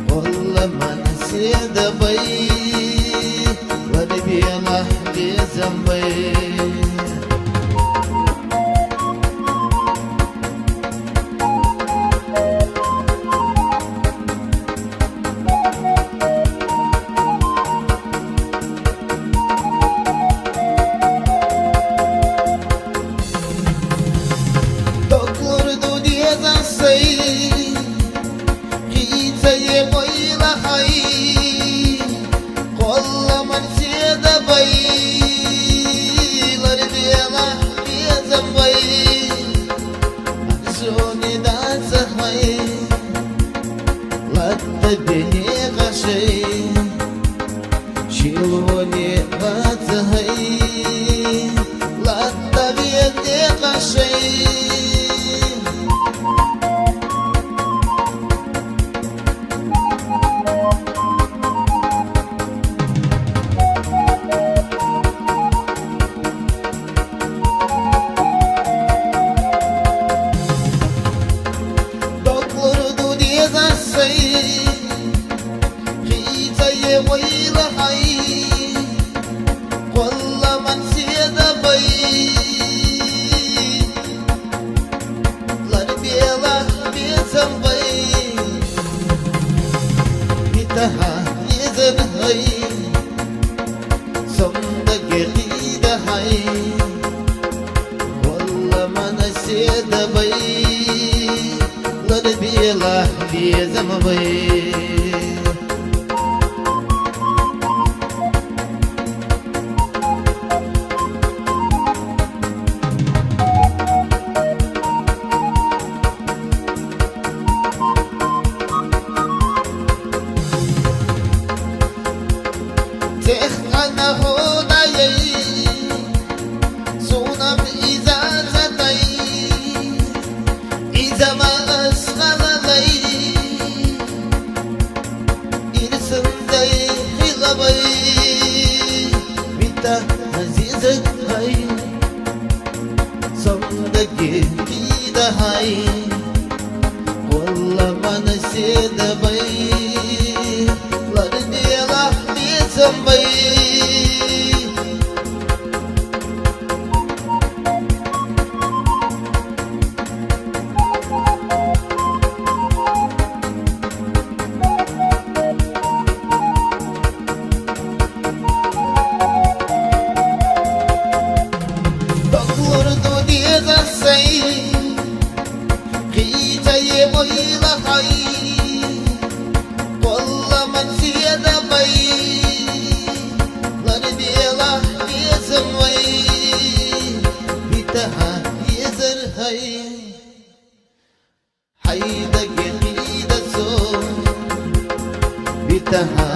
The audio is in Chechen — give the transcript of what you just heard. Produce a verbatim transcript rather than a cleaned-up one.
Къулла мана седа бай, лар белахь безам бай. Доглурду деза сай, хицае вайла хай, къулла мана седа бай, лар белахь безам бай. Арзуни даца хай, латта бене къашай, шилвони даца хай, латта бене къашай. Доглурду деза сай, хицае вайла хай, къулла мана седа бай, лар белахь безам бай. Битаха езар хай, сомдаге къида хай, къулла мана седа бай, лар белахь безам бай. Цех къана худаяй, сунам иза затай, иза ма асхалалай, ирсунзай хилабай, вита азизат хай. Сомдаге къида хай, къулла мана седа бай, лар белахь безам бай. Доглурду деза сай, хицае вайла хай, къулла мана седа бай, лар белахь безам бай. Битаха езар хай, хьайдаге къида су, битаха